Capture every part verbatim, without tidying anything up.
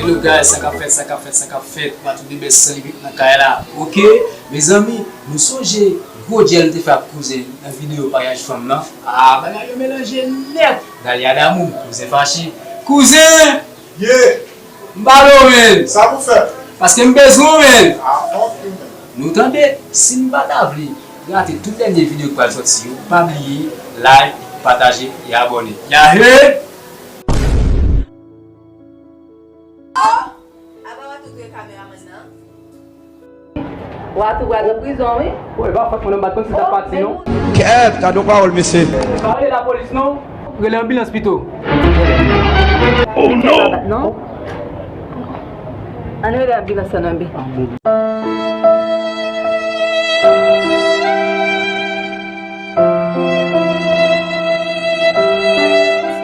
Hello guys, sa k ap fèt, sa k ap fèt, sa k ap fèt? Watou the best san limit nan kay la. Ok, mezanmi, nou sonje gwo djèl nou te fè ak kouzen nan videyo maryaj fanm nan? Ah, bagay yo melanje nèt. Dalia Damou, kouzen fache. Kouzen! Yeah! M pa lwen w, menn. Sa pou fè? Paske m bezwen w, menn. Ah, ok, menn. Nou tande, si n pa ta vle rate tout dènye videyo k pral sòti yo, pa bliye like, pataje e abòne. Yahoo! Oh! Apa Watou touye kameramann nan? Watou pral nan prizon, wi. Wi, e pa fòt mwen non, m pa t konn si l t ap pati, non. Kèt, gade yon pawòl, mesye. Pa rele lapolis, non. Rele anbilans pito. Oh, non! Non? Ann rele anbilans lan, non, bi.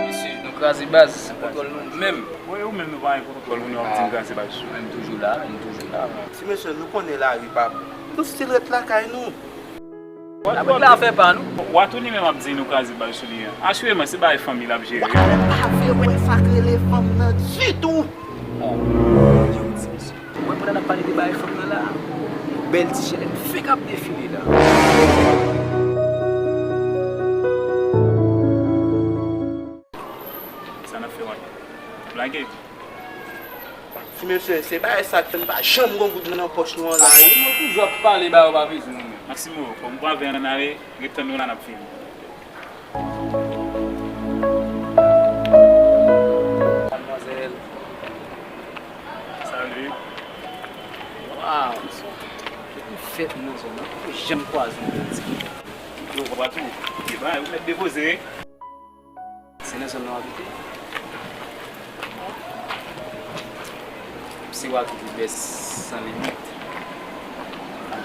Mesye, nou kraze baz, se kontwòl nou menm. Wi, ou menm nou pa gen kontwòl, ou menm w ap di n kraze baz sou. M toujou la, m toujou la. Ti mesye, nou konnen lari pa bon. Nou still ret lakay nou. N ap regle afè pa nou. Watou li menm ap di nou kraze baz sou li an. Asireman, se bagay fanmi l ap jere. Watou pa vle wè sa k rele fanm nan ditou. Mwen pandan n ap pale de bagay fanm nan la, bèl ti chelèt fenk ap defile la. Sa n ap fè, Watou? Blage? Ti mesye, se bagay sa k fè n pa janm gon goud nan pòch nou an la, wi. Maksimo toujou ap pale ba yo pa bezwen nou menm. Maksimo, kòm w avè an ale, ret tann nou la n ap vini. Madmwazèl. Salut. Waw, se yon fèt nan zòn nan. Mwen janm kwaze yon bèl ti. Yo, papa tou. Ebyen, ou mèt depoze. Se nan zòn nan w abite? Se Watou the best san limit.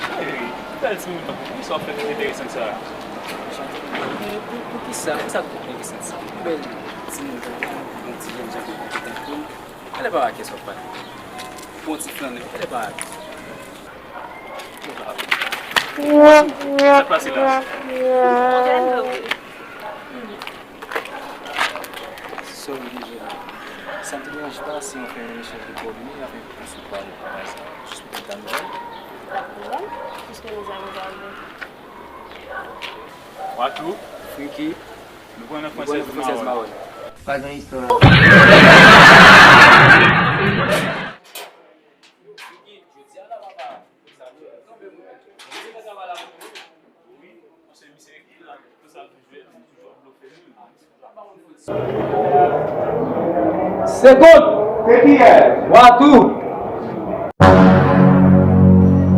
Cheri, ki bèl timoun tankou w, poukisa w fè enteresan sa a? Pou, pou, poukisa, poukisa w enteresan sa? Yon bèl timoun tankou w, yon ti jènjan ki konprann tankou w. Talè pa wè kiyès w ap pale. Pou yon ti flannè, talè pa wè. Sa k pase la? Sorry deja. Sa m te deranje pa si yon fè yon echanj de kòdone, yon fè yon sou pale pa sa. Jis pou kontan nou. Pa pwoblèm. Piske nou zanmi zanmi. Watou, Friki, nou pran nan Fransèz Mawòn. Pa gen istwa. Senkant. Se kiyès? Watou.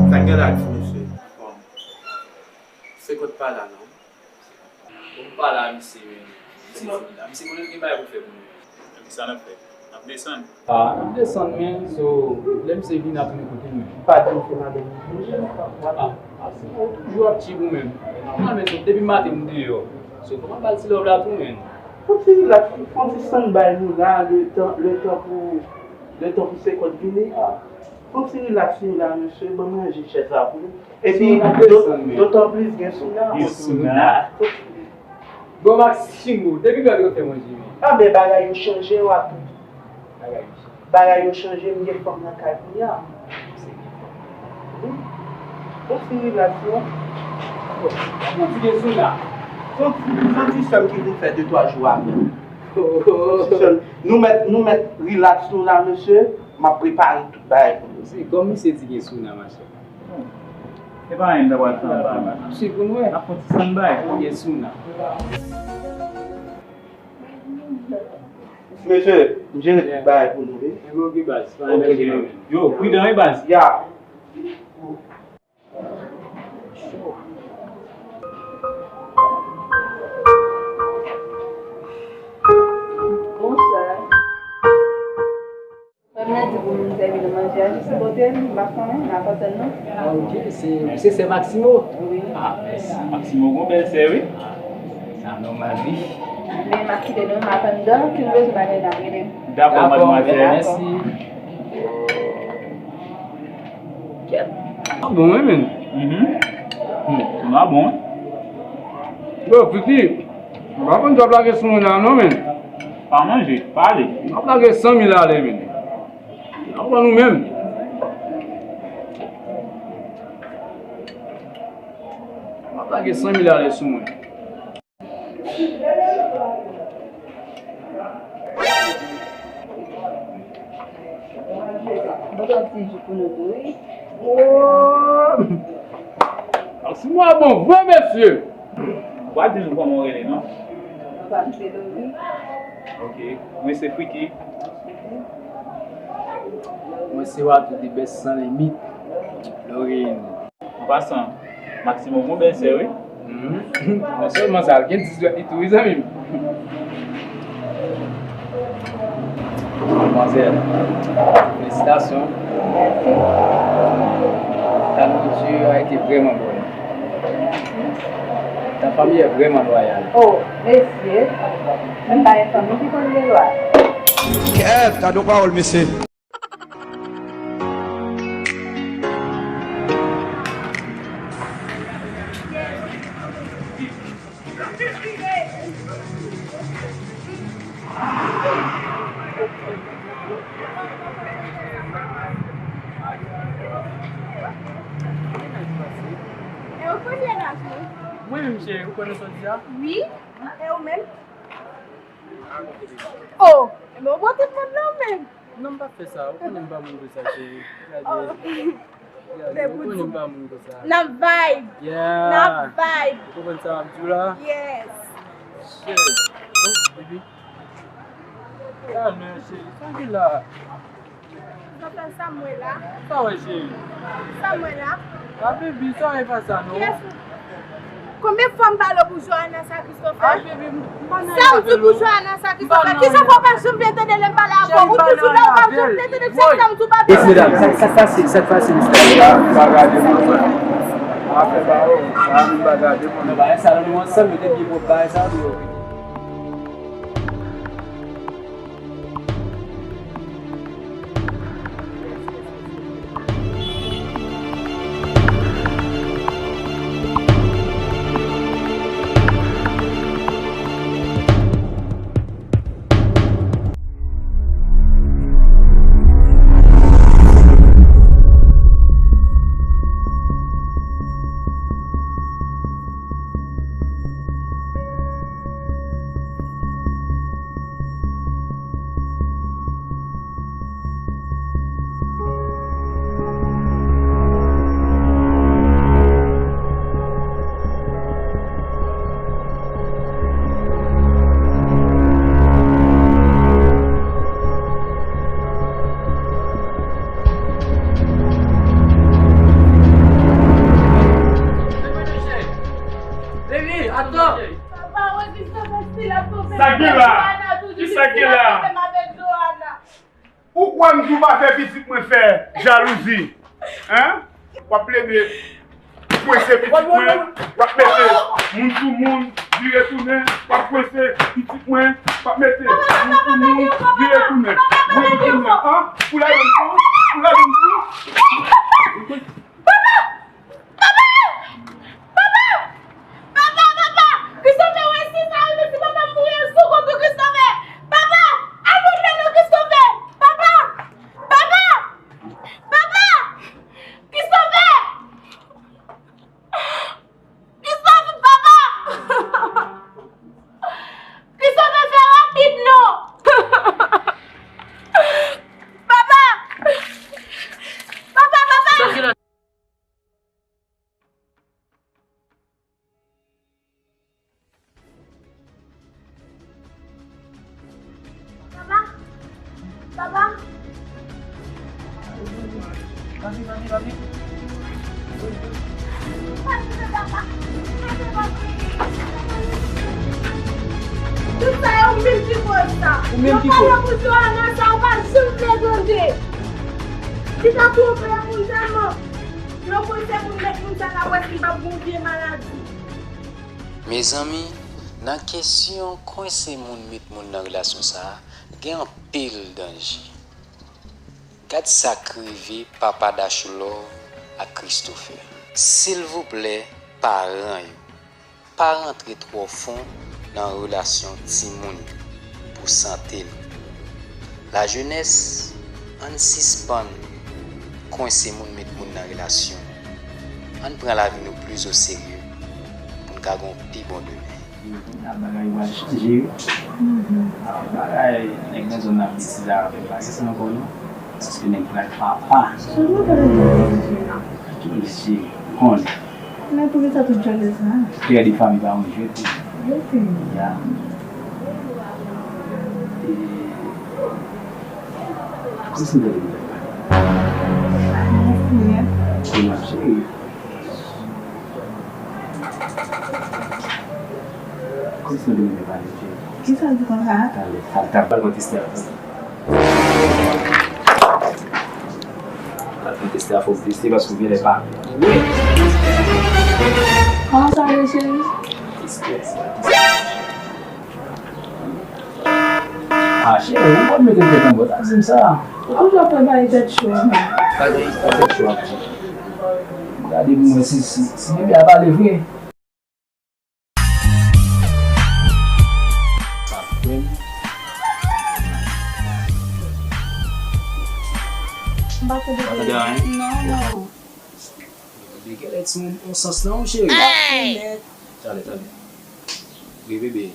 Sa k gen la, ti mesye? Senkant pa la, non. Ou pa la, misye, men. Misye di la. Misye konnen l gen bagay pou l fè pou nou. Epi sa n ap fè? N ap desann. Ah, n ap desann, men, so, lè misye vini, n ap tounen kote l, men. Pa di se madanm li. Ah, ah, se ou toujou ap tchib ou menm. Nòmal, men, so, depi maten m deyò. So, fò m ap ba l ti love la tou, men. Fò ti relax, fò ti stand by nou la, le tan, le tan pou, le tan pou Senkant vini. Ah. Fò ti relax nou la, mesye, ban m ranje chèz la pou nou. Epi, dotan plis gen Souna. Gen Souna. Bon, Maximo, depi lè w fè manje, wi. Ah, men bagay yo chanje, Watou. Bagay yo chanje. Bagay yo chanje, m gen fanm nan kay kounye a. Wi. Bon, ti relax, non. Bon, di gen Souna. Se yon ti, se yon ti sè m ki vin fè de twa jou avè m. Oh, oh, oh. Ti sè m. Nou mèt, nou mèt relax nou la, mesye. M ap prepare tout bagay pou nou. Se kòm misye di gen Souna, machè. E pa anyen m ta pral fè anba a. N ap swiv pou n wè. N ap fè yon ti stand by. Gen Souna. Mesye, m jere tout bagay pou nou, wi. Ebyen, ok, baz. Pa gen pwoblèm. Yo, pridan, wi, baz. Ya. Bonswa. Frè m nan di pou m sèvi nou manje a, jis pote l, m pa konnen, m ap atann nou. Ah, ok, se, se sè Maximo? Wi. Ah, mèsi. Maximo gon bèl sè, wi. Ah, sa nòmal, wi. Men m ap kite nou, m ap anndan, si nou bezwen bagay, n ap rele m. Dakò, madmwazèl. Mèsi. Kèt. Ah bon, wi, men. Mhm. Hmm. Sa bon, wi. Yo, Fifi, m pa konn sa w ap lage sou mwen la, non, men. Pa manje, pale. M ap lage san mil ale, men. Anpran nou menm. M ap lage san mil ale sou mwen. Mwen fè ti jou pou nou tou, wi. Sou mwen bon vre, mesye. Ou pa di nou kòman w rele, non? Mwen se Friki. Ok. Mwen se Friki. Mwen se Watou de bèt san limit. Lorraine. An pasan, Maximo gon bèl sè, wi. Mhm. Non sèlman sa, l gen dis dwèt li tou, wi, zanmi m. Madmwazèl, felisitasyon. Ta nouriti a été vraiment bonne. Ta famille est vraiment loyale. Oh, mesye, menm pa yon fanmi ki konn gen lwa. Kèt, gade yon pawòl, mesye. E ou kote l ap ye? Mwen menm, cheri, ou konnen sa w di a? Wi, e ou menm? Oh, men ou pran tout moun nan menm. Non, m p ap fè sa. Ou konnen m pa moun konsa, cheri. Gade. Oh. Gade, ou konnen m pa moun konsa. N ap vibe. Yeah. N ap vibe. Ou konprann sa m ap di w la? Yes. Cheri. Oh, baby. Kalme, cheri. Sa ki la? Sa fè sa m wè la? Sa w wè, cheri? Sa m wè la? Ah, baby, sa w wè pa sa, non? Kiyès ou? Konbyen fwa m pale w pou Johanna sa, Christopher? Sa w di pou Johanna sa, Christopher? Kisa fè w pa janm vle tande lè m pale avè w? Ou toujou la, ou pa janm vle tande sa m di w pa vle. Yes, medam, sa, sa fasil, sa fasil, sa. Pa gade moun. Afè pa yo, pa nou pa gade moun. Non, bagay sa la, nou ansanm, yo te byen pwòp, bagay sa, nou yo. Baby, atann! Papa, wè Christopher si l ap tonbe. Sa k gen la? Kisa k gen la? Ou kwè m di w pa fè pitit mwen fè jalouzi? Hein? W ap plede kwense pitit mwen, w ap mete moun sou moun, vire tounen, w ap kwense pitit mwen, w ap mete moun sou moun, vire tounen, vire tounen. Hein? Pou ladan m tou, pou ladan m tou. Papa! Papa! Papa! Papa, papa! Christopher, wè si sa rive, si papa m mouri sou kont ou, Christopher! Papa! Al pote non, Christopher! Papa! Papa! Papa! Christopher! Christopher, papa! Christopher, fè rapid non! Papa! Papa, papa! Papa! Papa! Papi, papi, papi. Papi, papa. Tout sa yo menm ki koz sa. Ou menm ki koz. Yo pale pou Johanna sa, ou pa janm vle tande. Li ta twonpe moun tèlman. Yo panse moun met moun sa la, wè si l p ap gon vye maladi. Mezanmi, nan kesyon kwense moun, met moun nan relasyon sa a, gen anpil danje. Gad sa k rive papa Dachelor ak Christopher. Silvouplè, paran yo, pa rantre twò fon nan relasyon timoun yo pou sante nou. Lajenès, Ann sispann kwense moun, met moun nan relasyon. Ann pran lavi nou plis o serye pou n ka gen yon pi bon demen. Kounye a bagay yo al chanje wi. Bagay nèg nan zòn nan ap deside avè m pa se sa ankò non. Paske nèg pral papa. Sèlman pa nan nèg yo chanje. Ki nèg chanje? Konnen. Men poukisa tout jwèt sa? Pè de fanmi pa yon jwèt. Jwèt. Ya. E, kòmsi m tande m tande. Mèsi. Kounye a cheri. Kòmsi m tande m tande cheri. Kisa l di konsa? Talè, talè, talè. Pral mwen teste a. Pral mwen teste a, fò m teste paske ou genlè pa. Kòman sa ye, cheri? Teste a, teste a. Ah, cheri, ou pa mete tèt anba, ta di m sa. Ou toujou ap prepare tèt cho, non? Pa gen tèt cho ap di. Gade pou mwen si, si, si bebe a pale vre. M pa tande anyen. Non, non. Bebe genlè ti yon, yon sans nan, wi, cheri. Talè, talè. Wi, bebe.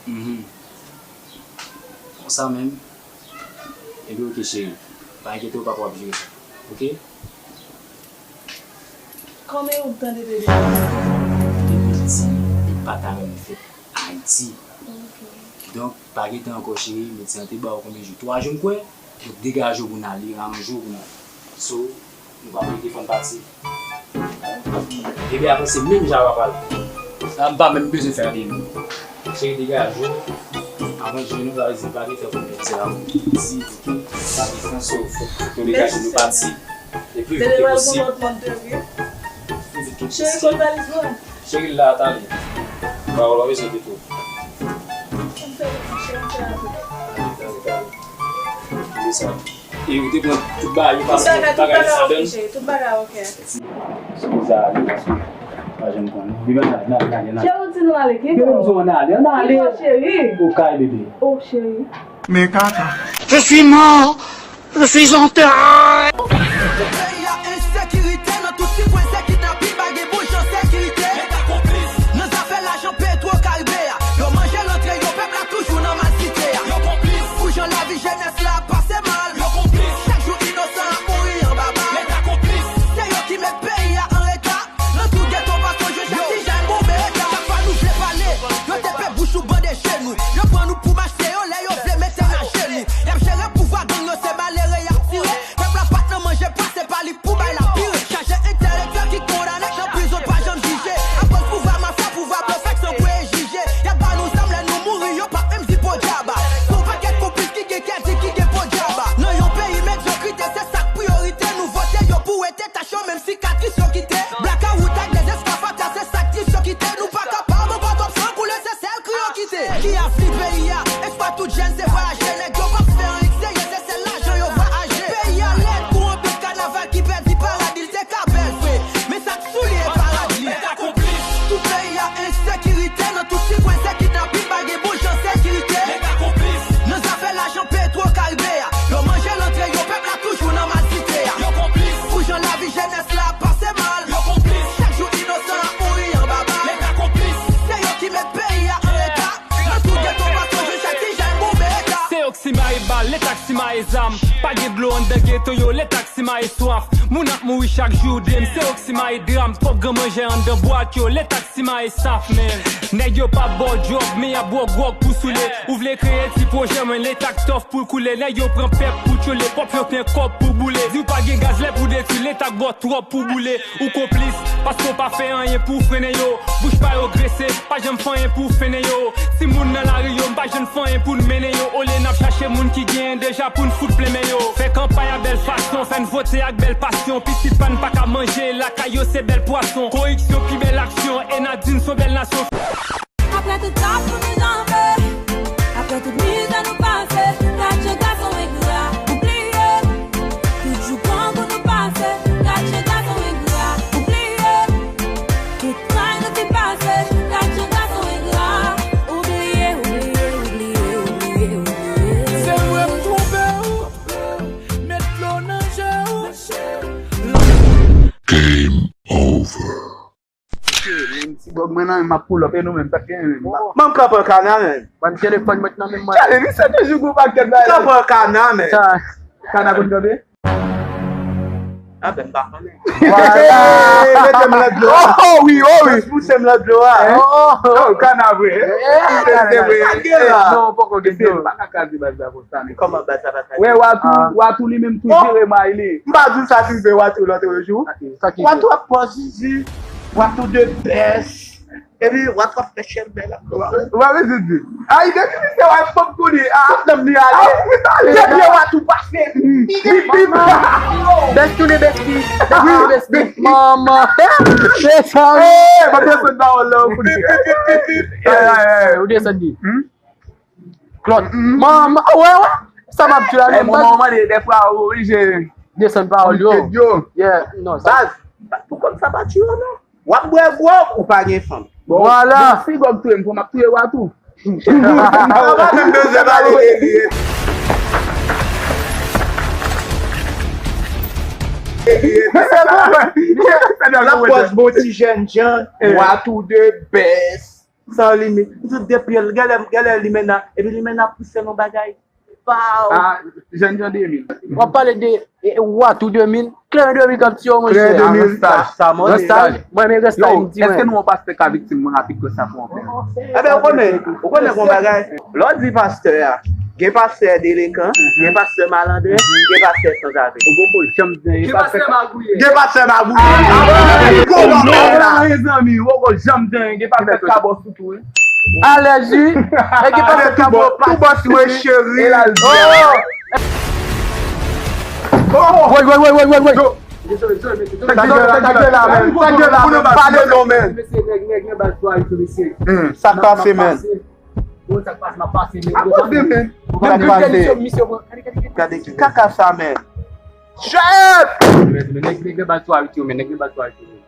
Mhm. Konsa menm. Ebyen, oke, cheri. Pa enkyete w, papa w ap jere sa. Oke? Kòman ou tande bebe? Bebe di li pa ta renmen fèt Ayiti. Oke. Donk, pa gentan ankò, cheri. Medsen an te ba w konbyen jou? Twa jou, m kwè? Donk, degaje w pou n ale, aranje w pou n ale. So, nou pa mete fò n pati. Epi apre, se menm jan w ap pale. La, m pa menm bezwen fè anyen. Cheri, degaje w. Avan jounen, sa vle di pa gen fè pou nou fè la. Si, ok, pa gen fè, so, fòk nou degaje nou pati. Le pli vit ke posib. Pli vit ke posib. Cheri, kot valiz mwen? Cheri, la, talè. Ba w la, bezwen de tou. Talè, talè, talè. Li sa. E ou te pran tout bagay yo, paske bagay, tout bagay oke, cheri, tout bagay oke. Sou sa, wi, paske pa janm konnen. Li pa nan, nan, nan, nan. Cheri, ou di nou ale, ki bò? Bebe, m di w ann ale, ann ale. Ki bò, cheri? Ou kay, bebe. Oh, cheri. Men kaka. Je suis mort. Je suis en terre. Peyi a ensekirite, nan tout ti kwen se kidnapin, pa gen bon jan sekirite. Leta konplis nan zafè lajan Petro Karibe a. Yo manje lantre yo, pèp la toujou nan malsite a. Yo konplis pou jan lavi jenès la ap pase mal. Yo konplis. Chak jou inosan ap mouri anba bal. Leta konplis. Se yo ki met peyi a an reta. Nan tout geto pa sonje chak ti jan bonbe eta. Chak fwa nou vle pale, yo tepe bouch nou, bande je nou. Yo pran nou pou mach, se yo lè yo vle mete n ajenou. Y ap jere pouvwa gang yo, se malere y ap tire. Pèp la pa t nan manje, pase pa li pou bay la pire. Chaje entèlektyèl ki kondane nan prizon, pa janm jije. Akoz pouvwa mafya, pouvwa blofè k san prejije. Y ap ba nou zam lè nou mouri, yo p ap menm di podyaba. Se yon pakèt konplis ki gen kè di, ki gen podyaba. Nan yon peyi medyokrite, se sa k priyorite. Nou vote yo pou wete tach yo, menm sikatris yo kite. Blakawout ak dezespwa fatra, se sa k tris yo kite. Nou pa kapab ankò twòp san koule, se sèl kri yo kite. Ki avni peyi a? Espwa tout jèn se vwayaje. Nèg yo p ap fè anyen k serye, se sèl lajan yo vwayaje. Peyi a lèd kou yon bèt kanaval ki pèdi paradi l, te ka bèl vre, men sa k sou li e parad li. Tout peyi a ensekirite, nan tout ti kwen se kidnapin, pa gen bon jan sekirite. Nan zafè lajan Petro Karibe a, yo manje lantre yo, pèp la toujou nan malsite a. Pou jan lavi jenès la ap pase mal. Chak jou inosan ap mouri anba bal. Se yo ki met peyi a an reta. Nan tout geto pa sonje chak ti jèn bonbe eta. Se yo k simaye bal, leta k simaye zam. Pa gen dlo anndan geto yo, leta k simaye swaf. Moun ap mouri chak jou, dèm se yo k simaye dram. Twòp gran manjè anndan bwat yo, leta k simaye saf, men. Nèg yo p ap ba w djòb, men y ap ba w gwòg pou soule. Ou vle kreye ti pwojè, men leta k tòf pou l koule. Nèg yo pran pèp pou tchole, pòp yo plen kòb pou boule. Di w pa gen gaz lè pou detwi, leta k ba w twòp pou boule. Ou konplis, paske w pa fè anyen pou w frennen yo. Bouch pa yo grese, pa janm fè anyen pou w frennen yo. Timoun nan lari yo, m pa janm fè anyen pou n mennen yo. Olye n ap chache moun ki genyen deja pou n fout plen men yo. Fè kanpay a bèl fason, fè n vote ak bèl pasyon. Pitit pa n pa ka manje, lakay yo se bèl pwason. Koripsyon pi bèl aksyon, e n a di n s on bèl nasyon. Apre tout sa pou nou janbe, apre tout mizè nou pase, gad jan gason engra, ou bliye. Tout jou pran kou nou pase, gad jan gason engra, ou bliye. Tout kay nou te pase, gad jan gason engra, ou bliye, ou bliye, ou bliye, ou bliye, ou bliye. Se vre m twonpe w. Game over. Ti bòg mwen nan, m ap pull up, e nou menm, sa k genyen menm? Ban m kanpe an kana, menm. Ban m telefòn mwen nan menm mwen. Chale, li se toujou gwo pakèt bagay. Kanpe an kana, menm. Sa, kana konn kanpe? Ah, ben, m pa konnen. Vwala, mete m nan dlo a. Oh, wi, oh, wi. Jis pouse m nan dlo a. Oh, oh, oh. Yo, kana vre. Eh, se vre. Sa k gen la? Non, poko gen dlo. M pa ka kraze baz la konsa, men. Kòman baz la pa kraze? Wè, Watou, Watou li menm tou jere may li. M pa di w sa k rive Watou lòt jou. Watou ap pran Jiji. Watou the best. Epi, Watou ap fè chèlbè la. Ou pa bezwen di. Ay, depi misye wè fanm kouri, ah, tout nanm li ale. Depi Watou pase. Bip, bip. Bèstou de bèsti. Bèstou de bèsti. Manman. Mesye. Eh, pa pèsonn pawòl la, ou kouri. Ay, ay, ay. Ou desann li. Klòt. Manman, wè, wè. Sa m ap di la, eh, non, manman, ou mande, dèfwa, ou oblije desann pawòl yo. Yo. Yeah, non, sa. Baz, pou kòm sa pa tire w, non. W ap bwè gwòg, ou pa gen fanm. Bon, vwala. Bon, si gwòg touye m, fò m ap touye Watou. Ou pa menm bezwen pale de li. L ap pòz bon ti jènjan, Watou the best. San limit. M di w depi l, genlè, genlè Limena, epi Limena pouse l yon bagay. Pow! Ah, jènjan de mil. W ap pale de, e, e, Watou de mil, Kleren de mil k ap tiye w, monchè. Kleren de mil. Nan staj. Nan staj. Mwen, men rès la, yo, m di, èske nou wè yon pastè ka viktim rapid konsa pou yon pè? Enben, ou konnen, ou konnen yon bagay. Lè w di pastè a, gen pastè delenkan, gen pastè malandren, gen pastè sanzave. Ou poko janm gen pastè magouye. Gen pastè magouye. Ah, mezanmi, ou poko janm gen, gen pastè kabòs tou, wi. Alèz, wi. E gen pastè kabòs, tou bòs, wi, cheri. Oh! Oh! Woy, woy, woy, woy, woy, woy. Yo. Sa k gen la, sa k gen la, men. Sa k gen la, men. Pale non, men. Mesye, nèg, nèg, nèg, bal twa, mesye. Hmm, sa k pase, men. Bon, sa k pase, m ap pase, men. Akoz de, men. Sa k pase. Gade ki kaka sa, men. Shit! Men, men, nèg, nèg, nèg, bal twa, men. Nèg, nèg, bal twa, men.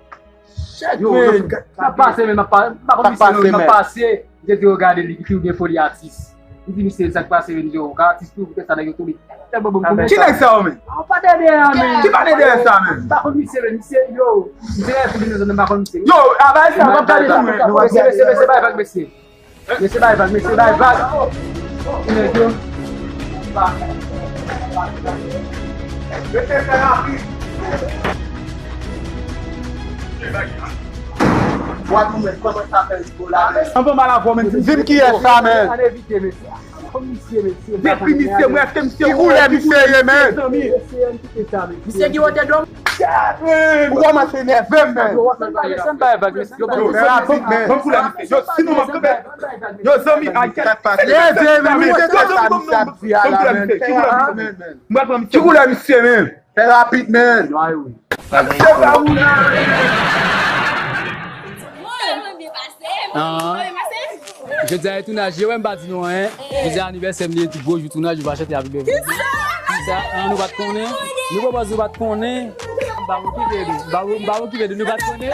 Shit, yo, man. Sa k pase, men, m ap pa-, m pa konn misye, non, m ap pase. M te di yo gade li, ki gen foli atis. M di misye, sa k pase, men, yo, ka atis tou, poutèt sa nèg yo tonbe. Tèlman bon, bon. Ki nèg sa yo, men? Ah, pa dèyè a, men. Ki pa dèyè sa, men? M pa konn misye, men, misye, yo. Misye, pou vin nan zòn nan, m pa konn misye. Yo, a bay sa, m ap gade tou, men. Mesye, mesye, mesye, bay vag, mesye. Mesye, bay vag, mesye, bay vag. Nèg yo. Mesye, fè rapid. Bwa nou, men, kòman sa fè rive la, men? Anvan mal avè w, men, di m kiyès sa, men. Ann evite, mesye. Depi misye, mwen, èske misye ki koulè misye ye, men? Misye ki wote dlo m. Ou kòmanse nève m, men. Yo, fè rapid, men. Ban m koulè misye. Yo, sinon, m ap kanpe. Yo, zanmi, ay, kèt. Leve, men, misye, sa misye ap di a la, men. Fè rapid, men. Mwen pran misye. Ki koulè misye, men? Fè rapid, men. Nwa e wouz. Mwen byen pase, mwen byen pase. Jodi a e tounaj ye, wè m pa di nou anyen. Jodi a anivèsè m, li e gwo jou tounaj, ou pa chante happy birthday. Kisa? Kisa? An, nou pa t konnen. Nou pwopòz nou pa t konnen. M pa wè ki vle di. M pa wè, m pa wè ki vle di, nou pa t konnen.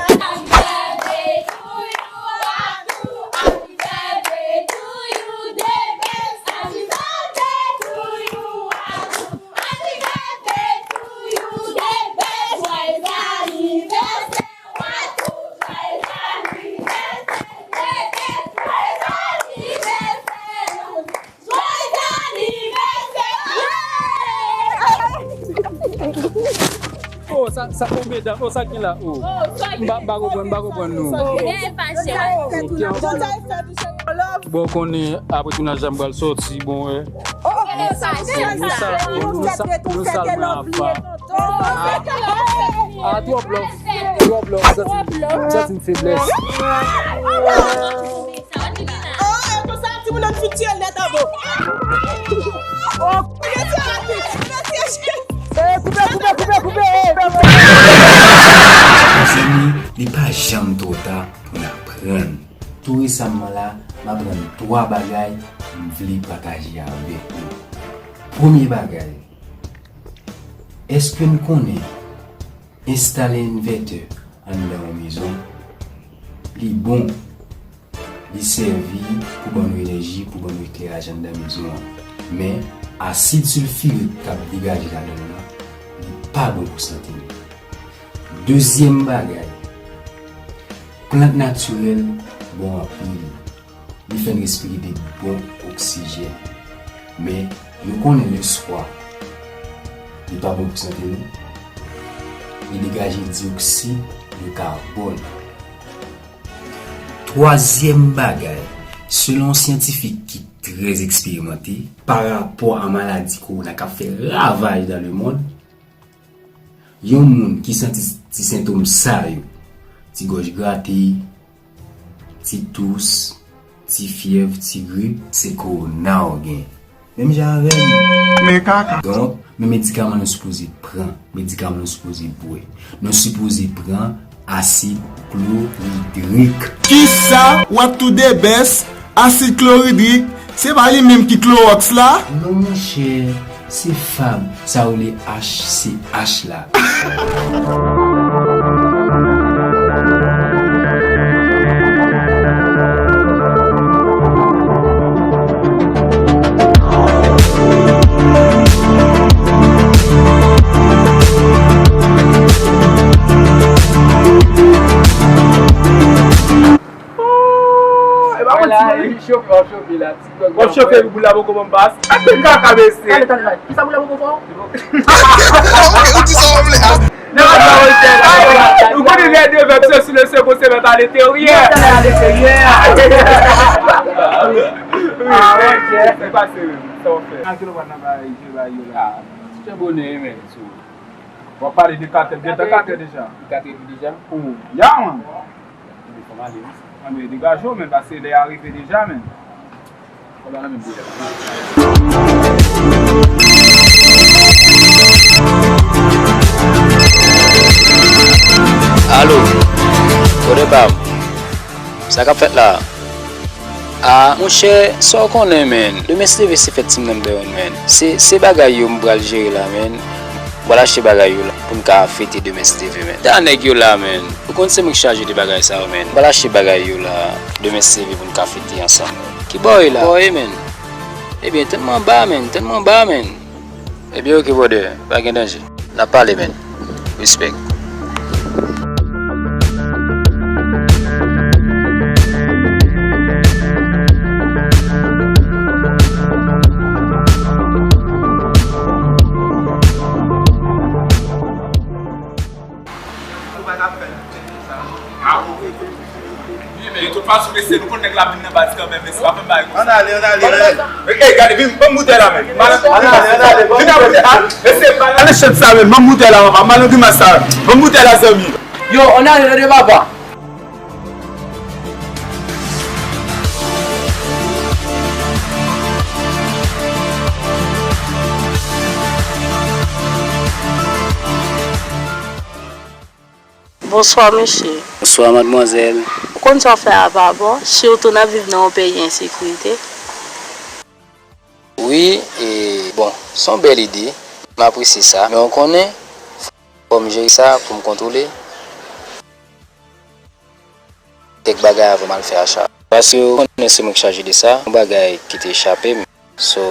Oh, sa, sa, oh, medam, oh, sa gen la, oh. M pa, m pa konprann, m pa konprann nou. Bon, konnen apre tounaj la m pral sòti, bon, eh. Nou sal, nou sal, nou sal mwen apa. Ah, twòp love, twòp love, m santi, m santi m feblès. Oh, e konsa, timoun nan fout tire nèt anbo. Oh, koupe, koupe, koupe, koupe. Mezanmi, li pa janm twò ta pou n aprann. Tou resaman la, m aprann twa bagay m vle pataje avèk nou. Premye bagay, èske n konnen enstale envètè anndan yon mezon, li bon, li sèvi pou ban nou enèji, pou ban nou ekleraj anndan mezon an. Men, asid silfirik k ap degaje ladan l lan, li pa bon pou sante nou. Dezyèm bagay, plant natirèl bon anpil. Li fè n respire de bon oksijèn. Men, nou konnen lèswa, li pa bon pou sante nou. Li degaje diyoksid de kabòn. Twazyèm bagay, selon syantifik ki trè eksperimante, pa rapò a maladi kowona k ap fè ravaj dans le monde, yon moun ki santi ti sentòm sa yo, ti gòj grate, ti tous, ti fyèv, ti grip, se kowona w gen. Menm jan avè m. Men kaka. Donk, men medikaman nou sipoze pran, medikaman nou sipoze bwè. Nou sipoze pran asid kloridrik. Kisa? What to the best? Asid kloridrik? Se pa li menm ki klowòks la? Non, monchè, se fab, sa yo rele H C H la. Ooh, e pa manti, non. Li chofe, w ap chofe la. W ap chofe epi boul la poko ban m pas. Ate kaka mesye. Tande, tande, tande. Kisa boul la poko fè w? Ou di sa w vle a. Nan, nan, nan, ou konnen lè de vèb se sou le second, se vèb a lenteryè. Nan, nan, a lenteryè. Ah, ok. Sa k pase menm? Sa w ap fè? Nan kilomèt nan bay je bay yo la. Ah, ti jan bonè, men, so. W ap pale de katè, gentan katè deja. Katè deja? Oh, ya, man. Anben, degaje w, men, paske lè a rive deja, men. Kòb la nan menm deja. Alo, brother pa m, sa k ap fèt la? Ah, monchè, sa w konnen, man. Demen, si Dye vle, se fèt Team Number One, man. Se, se bagay yo m pral jere la, man. M pral achte bagay yo la pou n ka fete demen, si Dye vle, man. Ta nèg yo la, man. Ou konn se mwen k chaje de bagay sa yo, man. M pral achte bagay yo la, demen, si Dye vle, pou n ka fete ansanm. Ki bò w ye la? Bò w ye, man? Ebyen, tann mwen anba, man. Tann mwen anba, man. Ebyen, ok, brother. Pa gen danje. N ap pale, man. Respect. Wi, men de tout fason, mesye, nou konn nèg la vin nan baz kanmenm, mesye, pa fè m bagay konsa. Ann ale, ann ale, ann ale. Ey, gade, vin, ban m boutèy la, men. Ann ale, ann ale, ban m boutèy la. Mesye, ale chat sa, men, ban m boutèy la, papa. M al nan grimas sa. Ban m boutèy la, zanmi. Yo, ann ale, tande, papa. Bonswa, mesye. Bonswa, madmwazèl. Ou konn sa w fè a pa bon, sitou n ap viv nan yon peyi ensekirite. Wi, e, bon, se yon bèl ide. M apresye sa. Men w konnen, fò m jere sa pou m kontwole kèk bagay avan m al fè acha. Paske w konnen se mwen k chaje de sa, yon bagay ki te chape m. So,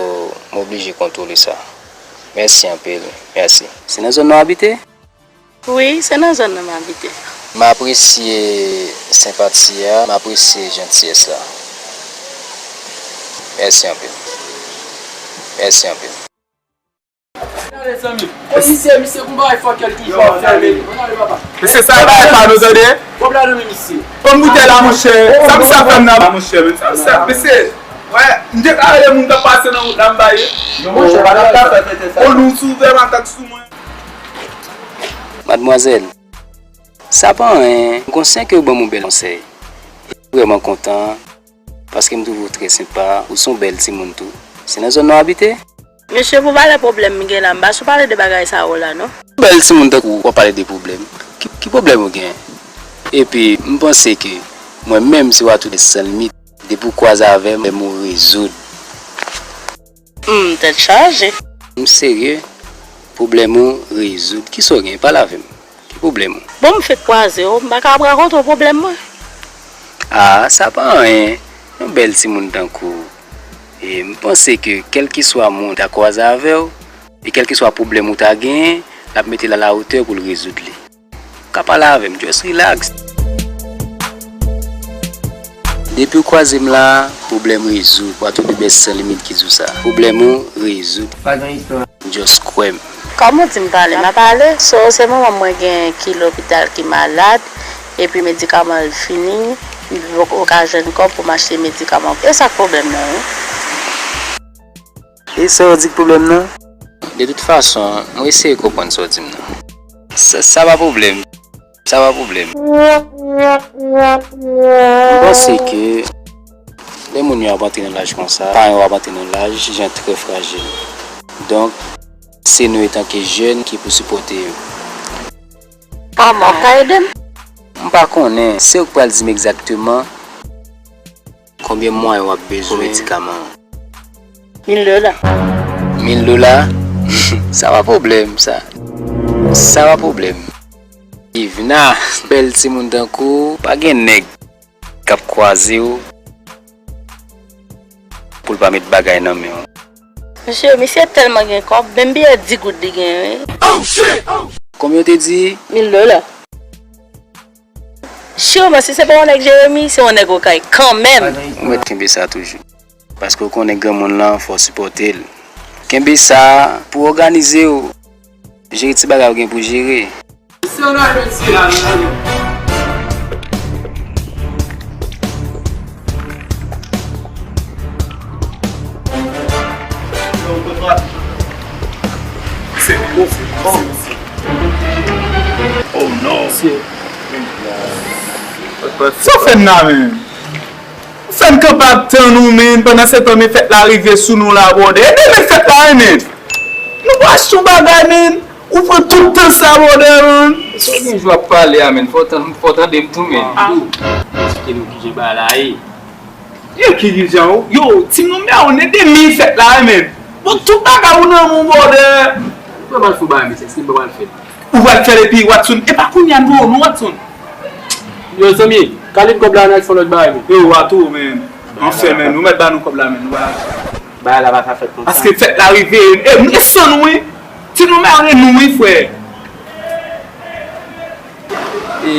m oblije kontwole sa. Mèsi anpil. Mèsi. Se nan zòn nan w abite? Wi, se nan zòn nan m abite. M apresye senpati a, m apresye jantiyès la. Mèsi anpil. Mèsi anpil. Gade, zanmi. Komisè, misye gon bagay fòkè l toujou ap fè, men. Ann ale, papa. Mesye, sa e bagay pa nou, tande. Kòb la nan men misye. Ban m boutèy la, monchè. Sa misye ap fè m nan, monchè, men. Sa misye ap, mesye. Wè, m te ka rele moun k ap pase nan wout la, m ba yo. Non, monchè, pa ta fè tete sa. O nou sou vè matak sou mwen. Madmwazèl, sa pa anyen. M konsyan ke ou ban m yon bèl konsèy. M vrèman kontan, paske m twouve w trè senpa, ou se yon bèl timoun tou. Se nan zòn nan w abite? Mesye, pou pale pwoblèm m gen la, m pa sou pale de bagay sa yo la, non. Bèl timoun tankou w, w ap pale de pwoblèm. Ki, ki pwoblèm ou gen? Epi, m panse ke mwen menm, se w a tou de san limit. Depi w kwaze avè m, pwoblèm ou rezoud. Hmm, tèt chaje. M serye, pwoblèm ou rezoud. Kisa w gen? Pale avè m. Ki pwoblèm ou? Bon, m fèk kwaze w, m pa ka ap rakonte w pwoblèm mwen. Ah, sa pa anyen. Yon bèl timoun tankou w. E m panse ke kèlkeswa moun ta kwaze avè w, e kèlkeswa pwoblèm ou ta genyen, l ap mete l alawotè pou l rezoud li. Ka pale avè m, just relax. Depi w kwaze m la, pwoblèm rezoud. Wa tande bèst san limit ki di w sa. Pwoblèm ou rezoud. Pa gen istwa. Just kwè m. Kòman w di m pale, m ap pale. So, se manman mwen gen ki lopital ki malad, epi medikaman l fini, m poko ka jwenn kòb pou m achte medikaman. E sa k pwoblèm nan, wi. E sa w di k pwoblèm nan? De tout fason, mwen eseye konprann sa w di m nan. Sa, sa pa pwoblèm. Sa pa pwoblèm. M panse ke lè moun yo ap antre nan laj konsa, paran yo ap antre nan laj, jan trè frajil. Donk, se nou etanke jèn ki pou sipòte yo. Kòman w ka ede m? M pa konnen. Se ou k pral di m egzakteman konbyen mwayen w ap bezwen pou medikaman an. Mil dola. Mil dola? Sa pa pwoblèm, sa. Sa pa pwoblèm. Ivna, bèl timoun tankou w, pa gen nèg k ap kwaze w pou l pa met bagay nan men w. Mesye, misye tèlman gen kòb, menm biyè dis goud li gen, wi. Konbyen w te di? Mil dola. Sirman, si se pa yon nèg Jeremi, se yon nèg Okay kanmenm. Ou mèt kenbe sa toujou. Paske w konnen granmoun lan, fò w sipòte l. Kenbe sa pou w òganize w. Jere ti bagay ou gen pou jere. Se yon nal mesye la, nou ale. Se bon, se bon. Oh non. Sa w fè m la menm? Ou fè m kanpe ap tann ou, menn, pandan se tan, men fèt la rive sou nou la, brother. Ede men fèt la, wi, menn. Nou pa achte yon bagay, menn. Ou pran tout tan sa, brother, menn. Sa w gen jou ap pale a, menn. Fò w tan-, fò w tande m tou, menn. Ah. Eksplike nou kijan bagay la ye. Yo, kijan, yo, ti nonm ya, ou ede men fèt la, wi, menn. Bon, tout bagay ou nan men w, brother. Ou pral fè yon bagay, mesye, eksplike m bagay fèt. Ou pral fè l epi Watson. E pa kounye a non, non, Watson. Yo, zanmi, Khalid kòb la, n al fè lòt bagay, men. Yo, wa tou, men. Anfen, men, nou mèt ba nou kòb la, men. Nou pa... Bagay la pa ka fèt konsa. Paske fèt la rive, e, nou gen san nou, wi. Ti nou mèt nou, wi, frè. E,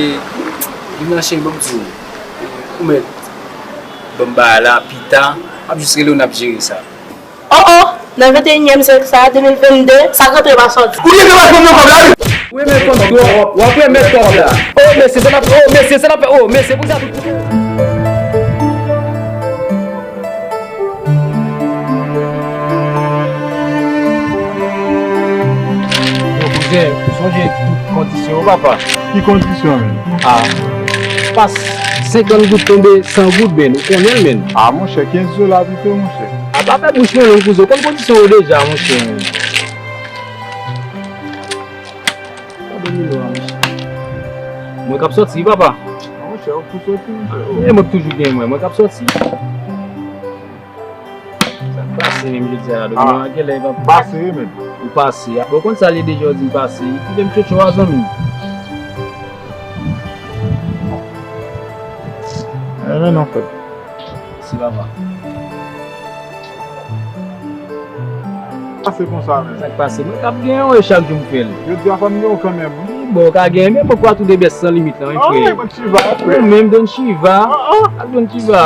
Ivna cheri, ban m di w. Ou mèt ban m bagay la, pita. M ap jis rele w, n ap jere sa. Oh, oh! Nan venteyinyèm syèk sa a, de mil vennde, sa k rantre pa sòti. Ou gentan pa konn nan kòb la, wi! Ou renmen kòb twòp, w ap renmen kòb la. Oh, mesye, sa n ap, oh, mesye, sa n ap fè, oh, mesye, pou sa tout. Yo, kouzen, ou sonje tout kondisyon yo, papa? Ki kondisyon, menn? Ah, pa senkant goud tonbe san goud, menn. Ou konnen l, menn. Ah, monchè, kenz dola pito, monchè. A pa fè bouch mwen long, kouzen. Ou konn kondisyon yo deja, monchè. Gade Milo a, monchè. Mwen k ap sòti, wi, papa. A, monchè, ou pou sòti, monchè. E mwen k toujou gen mwen, mwen k ap sòti. Sa k pase menm jodi a la, Domino a genlè pa pase, wi, menm. Ou pase. Bon, konn sa l ye deja, w di m pase. Kite m tchotcho a, zanmi. Renmen non, frè. Si papa. Pase konsa, men. Sa k pase? Mwen t ap gen yon e chak jou m fè l. Jodi a, fò m gen yon kanmenm, wi. Bon, w ka gen, men mwen kwè tou de bèt san limit lan, wi, frè. Ah, mwen Chiva, frè. Ou menm Don Chiva. Ah, ah. Ak Don Chiva.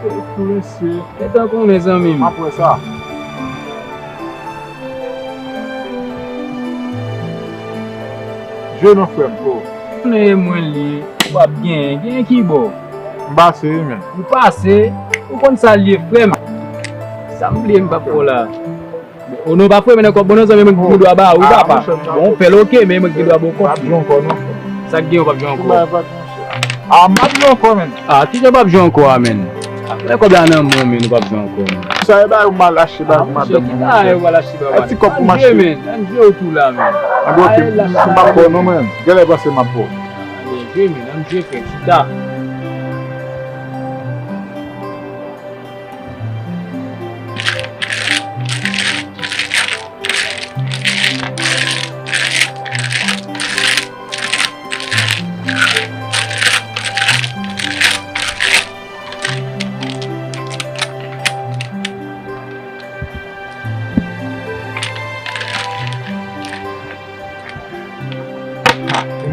Se pou mesye. Gentan konnen, zanmi m. M ap wè sa. Jwe non, frè m, o. Konnen e mwen li ye, w ap genyen, genyen ki bò? M pase, wi, men. Ou pase, ou konn sa l ye, frè m. Sa m bliye m p ap fè w la. O non, pa fè, men nan kòb mwen nan zanmi mwen ki gen dwa ba ou, wi, papa. Bon, ou fè l oke, men mwen ki gen dwa ba w kòb. Sa k gen, ou p ap jwe ankò. A, m p ap jwe ankò, menn. A, kijan w p ap jwe ankò a, menn? Lè kòb la nan men w, menn, ou p ap jwe ankò, menn. Sa e bagay ou mal achte bagay pou madanm mwen, monchè. Ay, ti kòb pou m achte. Ann jwe, menn. Ann jwe ou tou la, menn. Ann jwe, oke. M p ap ba w non, menn. Genlè panse m ap ba w. Ann jwe, menn. Ann jwe, frè. Chita.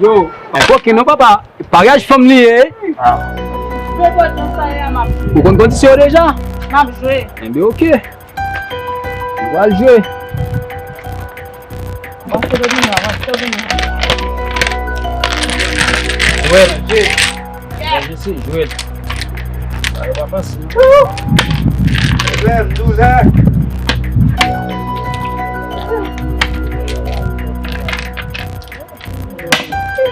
Yo, pa koken non, papa. Paryaj fanm li ye. Ah. Ou konn kondisyon yo deja? M ap jwe. Enben, oke. Nou pral jwe. Jwèl. Jwèl, jesi, jwèl. Yo pa panse. Jwèl, douzè.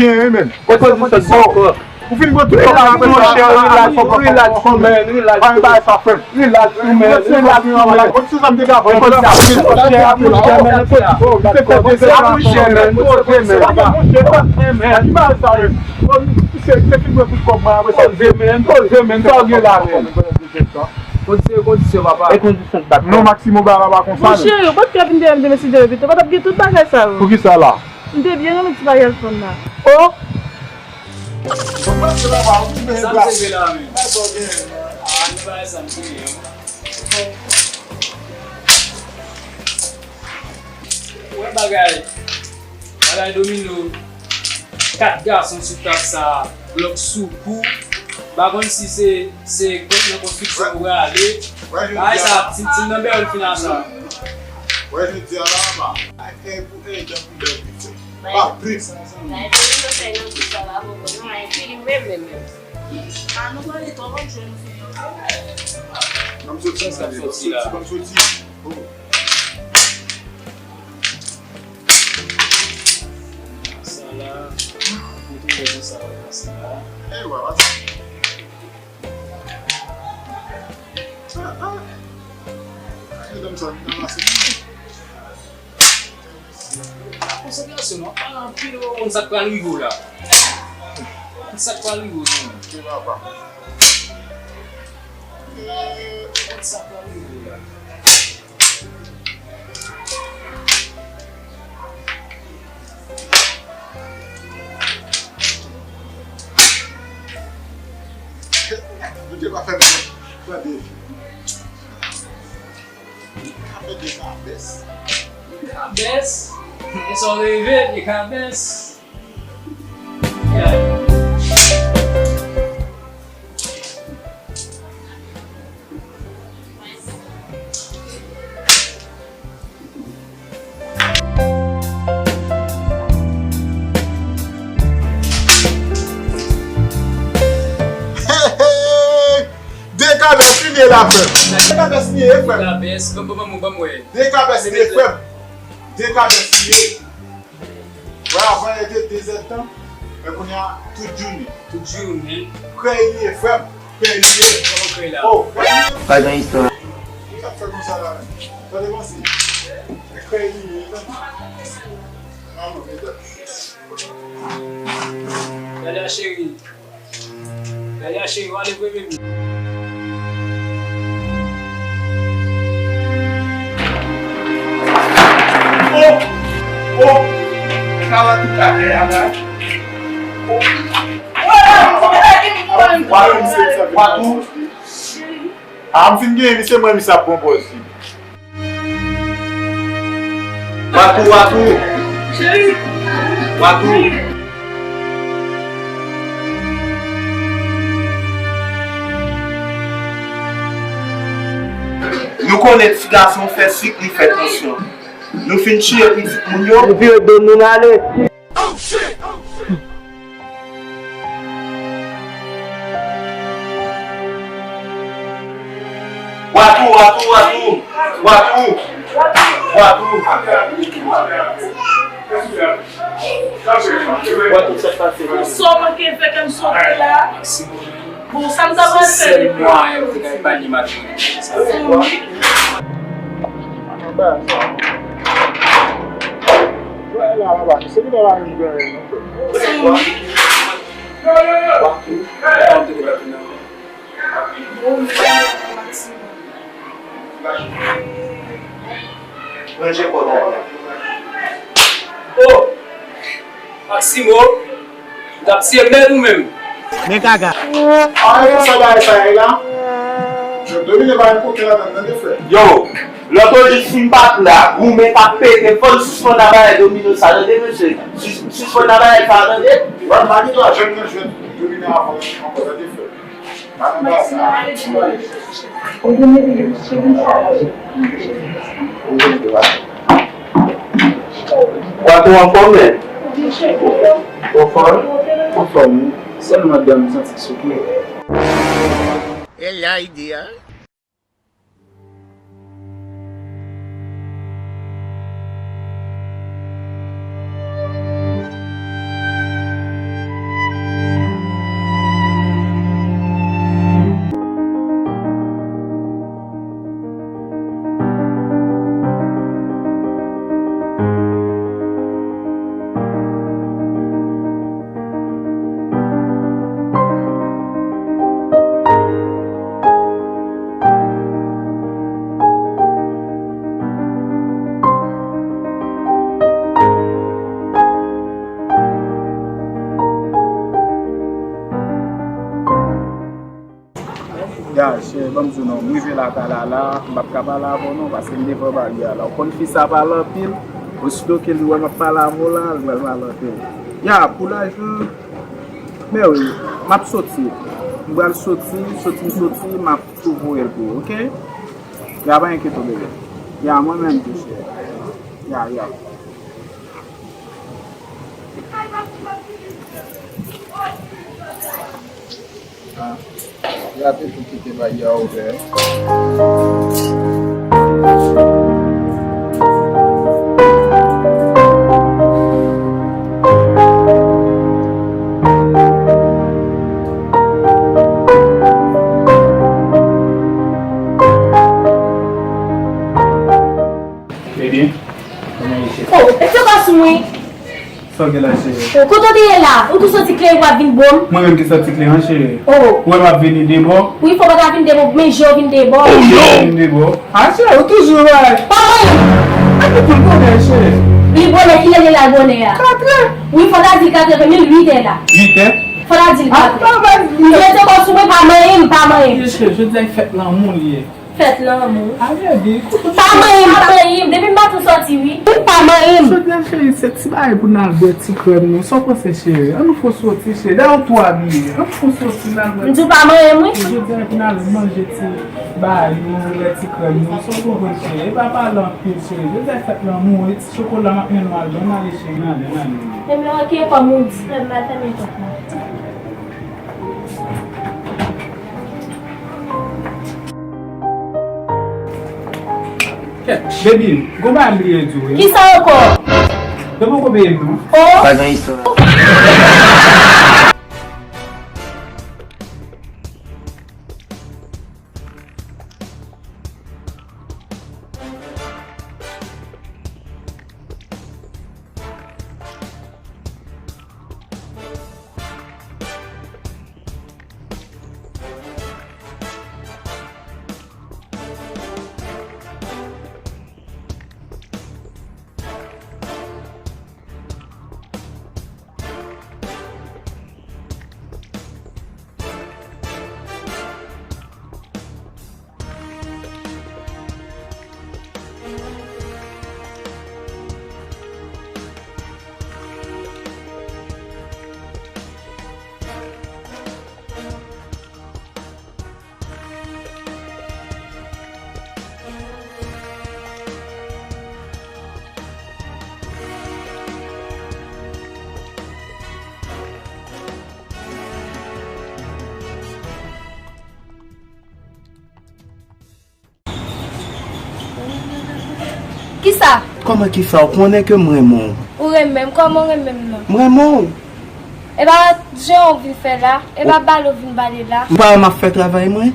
genyen, men. Ou fin pran tout kòb la apre sa. Relax, relax, man, relax. Pa yon bagay sa, frè m. Relax, man, relax, man. Ou ti sa m te ka fè. Poze, men, poze, men. Poze, men. Poze, men. Poze, men. Sa w gen la, men. Kondisyon, kondisyon, papa. E kondisyon k bat. Non, Maximo, bagay la pa konsa, non. Monchè, yo pa t ka vin dèyè m demen si Dye vle pito, pa t ap gen tout bagay sa yo. Poukisa la? M te byen renmen ti bagay l fanm nan. Oh! Sa m te vle la, men. Ah, nou bagay sa m te vle, wi. Wè bagay. Bagay domino. Kat gason sou tab sa a, blòk sou kou. M pa konn si se, se kon-, nan konstriksyon ou prale. Bagay sa, ti, ti nan bèl fin a sa. Wè jodi a la, pa. Ak kèy pou kèy, jan pou bèl li fè. Pa plis. Bay domino fè nan tout sa la, poko, non, ay fini menm, menm, menm. Ah, nou pale twòp, ap jwenn nou fini, oke? Ban m soti, ban m soti, ban m soti. Oh. Sa la, kote w wè sa, sa la. Eh, wa, wa. Ah, ah. Madanm sa vin ranmase moun. Konsantrasyon, non, pa anpil, ou konn sa k pral rive w la. Ou konn sa k pral rive w, non. Ke papa. Eh, ou konn sa k pral rive w la. Bondye pa fè m tande. Li ka fè de kabès. De kabès? E sa w reve, de kabès? Yeah. Hey, hey! De kabès li ye la, frè m. De kabès li ye, frè m. De kabès, ban m, ban m, ban m wè. De kabès li ye, frè m. De kabès li ye. Wè, avan, e te de zèdtan. Men kounye a, tout jounen. Tout jounen. Krèy li ye, frè m. Krèy li ye. Kòman krèy la? Oh, krèy li ye. Pa gen istwa. Ki sa k fè konsa la menm? Tande panse. Men krèy li ye, tande. Manman, medam. Gade a cheri. Gade a cheri, w ale premye mi. Oh! Oh! Sa w ap tout afè a la? Oh! Watou! Watou! A, m fin genyen li, se mwen, misye ap pran pòz li. Watou, Watou. Cheri. Watou. Nou konnen ti gason fè sik, li fè tansyon. Nou fin tiye pitit moun yo. Nou vire do nou, n ale. Watou, Watou, Watou. Watou. Watou. Watou, sa k pase? Bon, sa w manke fè ke m soti la. Bon, sa m ta pral fè depi? Mwa, yo te kay pa li maten. Manje kò w la. Oh! Maximo, ou t ap siye mèd ou menm? Men kaka. A, e konsa bagay sa ye la? Domine pa gen koken ladan, tande frè. Yo, lòt jou si m pa t la, goumen t ap pete, fò n sispann nan bagay domino sa, tande mesye? Sis-, sispann nan bagay sa, tande? Wè, m pa gen dwa jwenn nan jwenn domine ankò, tande frè. Watou anfòm, men? Anfòm? Anfòm, wi. Sèlman dan m santi souke. E la ide a. Ya, chè, ban m di w non, m rive lakay la la, m p ap ka pale avè w non, paske m devan baryè a la. Ou konn fi sa pale anpil, osito ke li wè m ap pale avè w la, li pral pale anpil. Ya, pou lajan, men wi, m ap soti. M pral soti, soti m soti, m ap tou voye l pou ou, oke? Ya, pa enkyete w, bebe. Ya, mwen menm tou, chè. Ya, ya. Ah, y a toujou kite bay yo ouvè. Ebyen, kòman ye, cheri? Oh, e se pa sou mwen. Sa w gen la, cheri? Oh, kote w te ye la? Ou tou soti kleren pou w ap vin bo m? Mwen menm ki soti kleren, cheri. Oh. Ou wè m ap vini debò? Wi, fò w pa ta vin debò, men je w vin debò. Oh, non! Vin debò. Ah, cheri, ou toujou la. Pa mwen! Epi tou l bonè, cheri. Li bonè, kilè l al bonè a? Katrè. Wi, fò w ta di l katrè, men l uitè la. Uitè? Fò w ta di l katrè. Ah, pa, pa, li rete kò sou mwen, pa manyen m, pa manyen m. Cheri, jodi a e fèt lanmou li ye. Fèt lanmou. A vle di, pa manyen m, pa manyen m. Depi m pa tou soti, wi. Pa manyen m. Jodi a, cheri, se ti bagay pou n al bwè ti krèm nou. Sa w panse, cheri? Ann nou fè w soti, cheri. Dayè, ou tou abiye. Ann nou fè w soti, n al bwè. M di w pa manyen m, wi. Jodi a, pou n al manje ti bagay nou, bwè ti krèm nou. Sa w konprann, cheri? E pa pale anpil, cheri. Jodi a, fèt lanmou, e ti chokola m ap mennen w al bwè. Ann ale, cheri, ann ale, ann ale. Ebyen, oke, kòm ou di. Frè m, m al fèmen pòt la. Kèt, baby, gon bagay m bliye di w, wi. Kisa ankò? Yo poko peye m, non. Oh! Pa gen istwa. Sa. Kòman ki sa? Ou konnen ke m renmen w. Ou renmen m? Kòman w renmen m nan? M renmen w. E pa jan w vin fè la? E pa bale w vin bale la? Ou pa wè m ap fè travay mwen?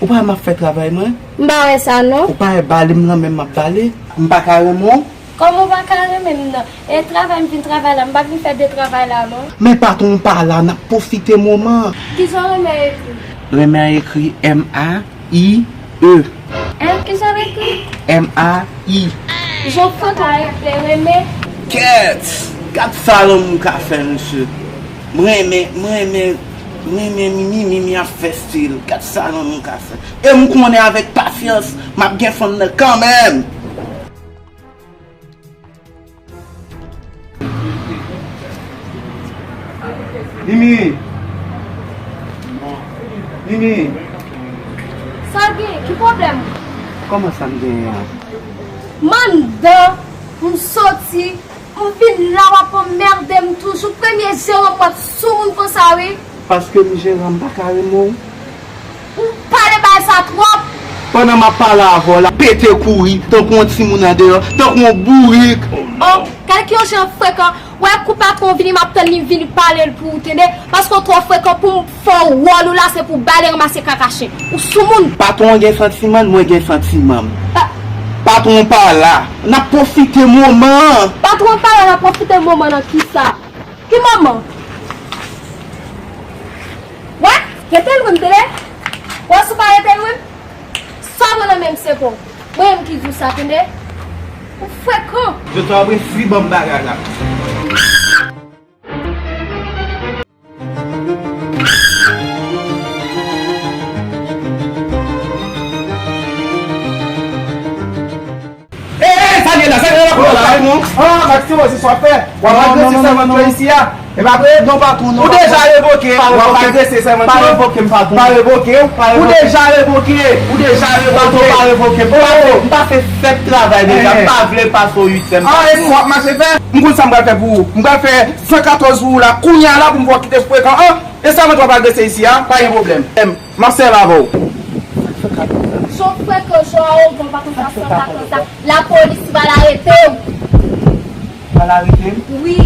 Ou pa wè m ap fè travay mwen? M pa wè sa non. Ou pa wè bale m nan menm m ap bale? M pa ka renmen w? Kòman w pa ka renmen m nan? E travay m vin travay la, m pa vin fè de travay la non. Men patwon w pa la, n ap pwofite moman an. Kisa w renmen ekri? Renmen an ekri M A I E. M, kisa w ekri? M A I. Jan w fè ka ekri renmen? Kèt! Gad sa lanmou ka fè, mesye. M renmen, m renmen, m renmen Mimi, Mimi ap fè stil. Gad sa lanmou ka fè. E m konnen avèk pasyans, m ap gen fanm nan kanmenm. Mimi! Mimi! Sa gen? Ki pwoblèm? Kòman sa m genyen an? Mandan, m soti, m vin la w ap anmède m toujou. Premye jeran m w ap sou moun konsa wi. Paske m jeran m pa ka renmen w. Ou pale bay sa twòp. Pandan m ap pale avè w la, pete kouri, tankou yon timoun andeyò, tankou yon bourik. Oh, gade ki yon jan frekan. Wè, kou patwon vini, m ap tann li vini pale l pou ou tande. Paske w twò frekan pou m fè w wòl ou la, se pou bale ranmase kaka chen. Ou sou moun. Patwon gen santiman l, mwen gen santiman m. Pa- Patwon pa la. N ap pwofite moman an. Patwon pa la, n ap pwofite moman nan kisa? Ki moman? Wè, rete lwen m tande. Wè, si w pa rete lwen m, sa w pran nan men m se pa w. Mwen menm ki di w sa, tande. Ou frekan. Je t'en prie, fi, ban m bagay la. Ey, ey, sa gen la, sa gen la pou la, non? Ah, Maximo, se sa w ap fè. W ap agrese sèvant yo isi a. E pa vre? Non, patwon, non. Ou deja revoke. W ap agrese sèvant yo. Pa revoke m, patwon. Pa revoke w. Ou deja revoke. Ou deja revoke. Patwon, pa revoke m. M pa fè, m pa fè sèt travay deja. M pa vle pase w uityèm. Ah, e sa w ap mache fè? M konn sa m pral fè pou ou. M pral fè san katòz pou ou la. Kounye a la pou m fè w kite frekan an. E sèvant w ap agrese isi a. Pa gen pwoblèm. M ap sèvi avè w. Jan w frekan, jan w awogan, pa konn sa san katòz la. Lapolis pral arete w. Pral arete m? Wi.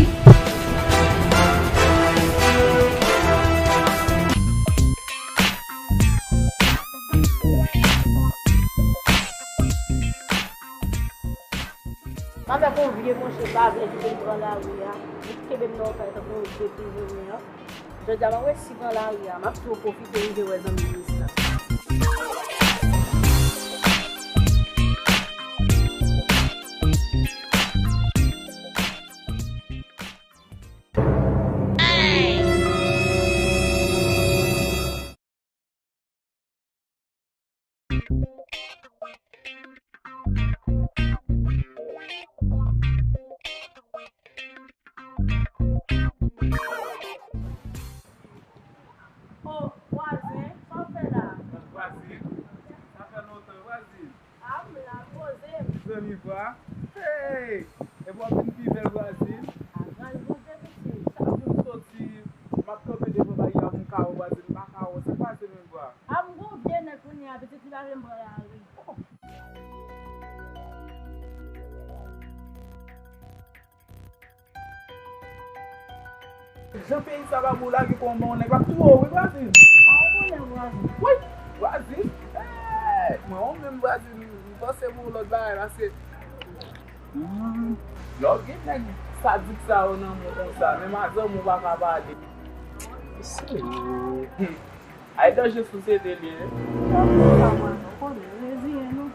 M ap fè konvye monchè pa vle kite m pran lari a. Li kenbe m nan yon kay tankou yon vye prizonye an. Jodi a m ap resi pran lari a, m ap tou pwofite rive wè zanmi minis la. O, vwazen, sa w fè la? Vwazin, sa fè lontan, vwazin. A, m la poze m. Zanmi vwa. Hey! Epi w ap vin pi bèl, vwazin. A, gras Bondye, pitit. Chak jou m soti, m ap kanpe devan bagay la pou m ka wè vwazin, m pa ka wè. Sa k pase menm vwa? A, m gon vye nèg kounye a, pitit, li pa vle m pran lari. Jan peyi sa pa bon la, gen kòman yon nèg ap touye w, wi, vwazin. A, ou konnen vwazin. Wi, vwazin. Hey, mwen, ou menm vwazin, m panse pou yon lòt bagay, paske, hmm, lè w gen nèg sadik sa yo nan men w konsa, menm a zanmi w pa ka pale. Mesye. Ay danje sosyete li ye. Sa mwen, ou konnen, reziyen nou.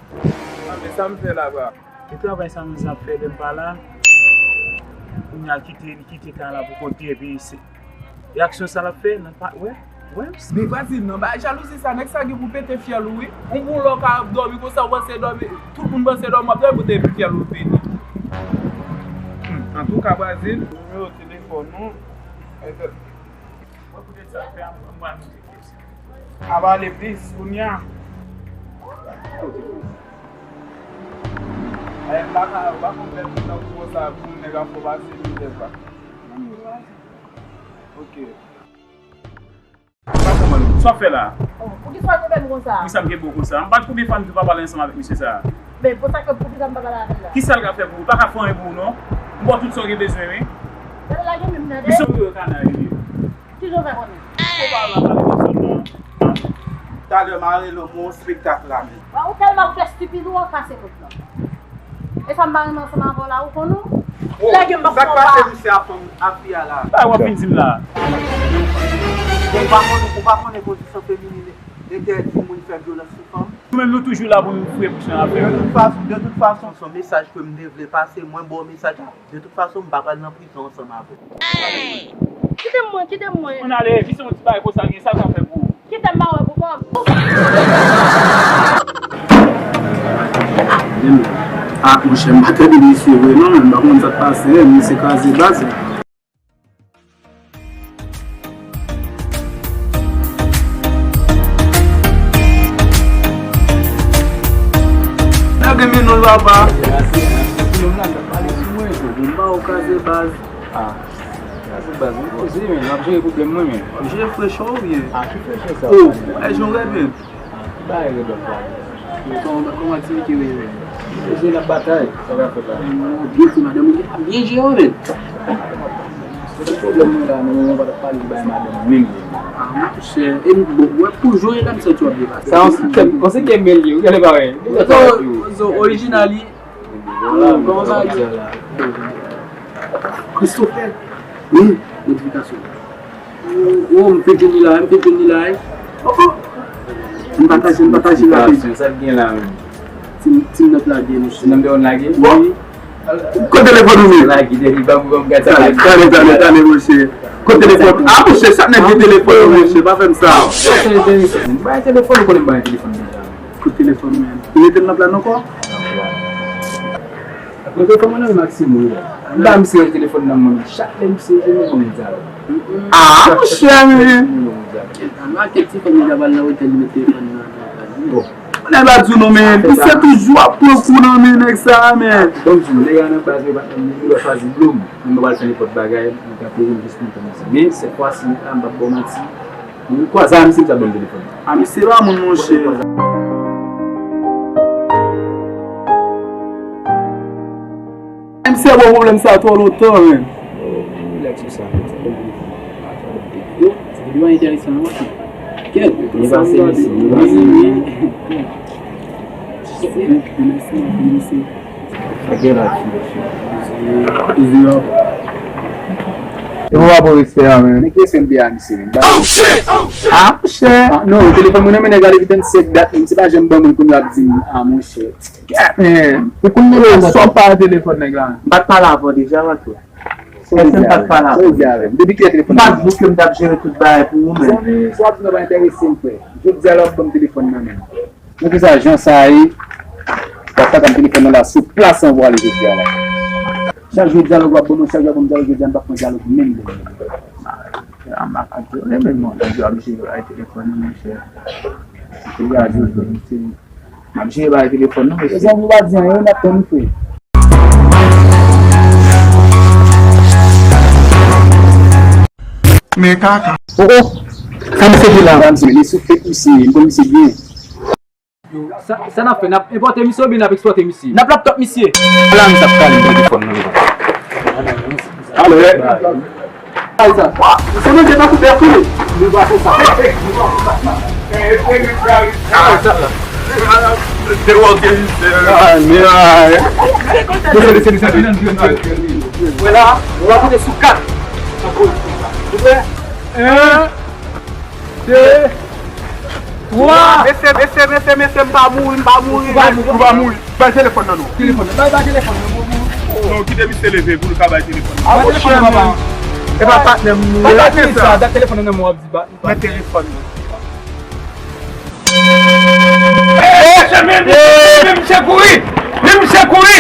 A, men sa m fè la, bra. E travay sa nou ap fè lè m pa la. Kounye a kite, li kite kay la pou kont li epi se, e aksyon sa l ap fè, nan pa, wè, wè. Men vwazin nan, bay jalouzi sa, nèg sa gen pou pete fyèl ou, wi. Yon bon lè w ka ap dòmi konsa, w panse dòmi, tout moun panse dòmi, w ap dòmi pou te fyèl ou vini. Hmm, antouka, vwazin, nimewo telefòn ou, e, Mwen poutèt sa fè a, m pral moute pyès. A pale plis kounye a. Kote plis? E, m pa ka, ou pa konn lè moun nan kou konsa, pou nèg ap fò pase mizè, kwa. Ok. Sa w fè la? Oh, poukisa w trete m konsa? Poukisa m gen bon konsa? M pa t konbyen fwa m di w pa pale ansanm avèk mesye sa a? Men pou sa ke pou kisa m pa pale avè l la? Kisa l ka fè pou ou? L pa ka fè anyen pou ou non. M ba w tout sa w gen bezwen wi. Gade lage menm nan. Misye yon kanay li ye. Kijan w fè konnen? Ou pa la pale konsa non. Talè m a rele w pou yon spektak la menm. Wa, ou tèlman fè stipid ou an pase kot lan. E sa m pa renmen ansanm avè w la, ou konn ou? Lage m pa fè w pa. Sa k pase misye a fanm a fi a la? Sa w ap vin di m la? Ou pa konnen, ou pa konnen kondisyon feminin entèdi moun fè vyolans sou fanm? Nou menm nou toujou la pou nou fouye bouch nan afè yo. De tout fason, de tout fason, se yon mesaj ke m te vle pase, mwen ba w mesaj la. De tout fason, m pa pral nan prizon ansanm avè w. Kite m mwen, kite m mwen. Ann ale, jis yon ti bagay konsa, gen sa l ka fè pou ou. Kite m ba w pou kò m. Ah, monchè, m pa tande misye vre non, men m pa konn sa k pase, misye kraze baz. Nèg renmen non l papa. Pale sou mwen, tou. Bon, ba w kraze baz. Ah, kraze baz, mwen poze, men, m ap jere pwoblèm mwen, men. Jere frechè w ye. Ah, ki frechè sa? Oh, e jan w rèd, men. Ki bagay rèd w ap pale? Kòman, kòman aktivite yo ye? Poze n ap batay, sa k ap fèt la? Byen ti madanm ou byen jere w, men. Se te pwoblèm mwen la, nan moman pa t ap pale de bay madanm menm. Ah, monchè, e m, bon, wè pou jwe la, m santi w ap depase. Sa yon sistèm, yon sistèm bèl ye, ou gade bagay. Orijinal, wi. Christopher. Wi, modifikasyon. Oh, m fenk jwenn li la, m fenk jwenn li la, wi. Oh, oh. M pataje, m pataje la. Sa k gen la menm? Ti, ti nòt lage, monchè. Ti nòt lage? Wi. Kote telefòn ou menm? Lage, depi ban m, ban m gad sa. Tande, tande, tande, tande, monchè. Kote telefòn? Ah, monchè, chak nèg gen telefòn, monchè, pa fè m sa. Sa enteresan. M bay telefòn, ou konnen m bay telefòn deja. Kote telefòn menm? Ou mete l nan plan ankò? Mwen telefòn mwen nan men Maximo wi. M ba misye telefòn nan men, chak lè misye jwenn mwen, mwen di alo. Ah, monchè, men. Nan kèk ti fanmi la pral nan otèl, li met telefòn nan, nan, nan. Bon. Nèg la di w non, men misye toujou ap pran kou nan men nèg sa a, men. Bon, di nèg la nan baz, yo pa nan, yo pa chwazi dlo m. Mwen mwen pral fè nenpòt bagay, mwen ka peye m jis pou m fè misye. Men, sèt fwa si, la, m p ap ba w manti. Mwen kwaze a misye, misye ap ban m telefòn. A, misye pa moun, monchè. Misye bon pwoblèm sa twò lontan, men. Oh, relax sou sa. Yo, se videyo enteresan, non, monchè. Kèt, li pase, misye, li pase, wi. Mèsi, mèsi, mèsi. Sa gen la, ti mesye. Easy up. E pou pa pou respè a, men. Nèg ki respè m peye a misye, men. Ah, monchè! Ah, non, telefòn mwen nan men nèg la depi vennsenk dat, men misye pa janm ban mwen l, kounye a ap di m, ah, monchè. Gad, men. E kounye a sa w pa telefòn nèg la? M pa t pale avè w deja, wè. Èske m pa t pale avè w? Depi kilè telefòn nan men w? M pa t di ke m t ap jere tout bagay pou ou, men. Zanmi, sa w ap di nan pa enterese m, frè. Jodi a la w ap ban m telefòn nan men m. Montre sa jan sa ye. W ap pran telefòn nan la sou plas an pou ale jodi a la. Chak jou dyalòg w ap ban mwen, chak jou w ap ban m dyalòg, jodi a m p ap pran dyalòg menm. M ap ap jere, men bon, jodi a m jere bay telefòn nan, monchè. Jodi a jodi, m te, m ap jere bay telefòn nan, mesye. Mezanmi, w pa di anyen, n ap tann ou, frè. Men kaka. Oh, oh. Sa misye di la? Sa misye, li sou fake misye, m konn misye byen. Yo, sa, sa n ap fè? N ap enpòte misye oubyen n ap ekspòte misye? N ap laptop misye. Ala misye ap pale nan telefòn nan. Alo, eh. Ay, sa. Se manje tankou bèf tou. Nou va fè sa. Wè la, nou va konte sou kat. Ou prè? En, de, twa. Mesye, mesye, mesye, mesye, m pa mouri, m pa mouri. Ou pa mouri. Ou pa mouri. Bay telefòn nan non. Telefòn nan. Bay, bay telefòn nan. Non, kite misye leve pou nou ka bay telefòn nan. A, monchè, men. E pa patnè m nou ye. Bay telefòn nan, men w ap di ba. Bay telefòn nan. Eh, se men misye, men misye kouri. Men misye kouri.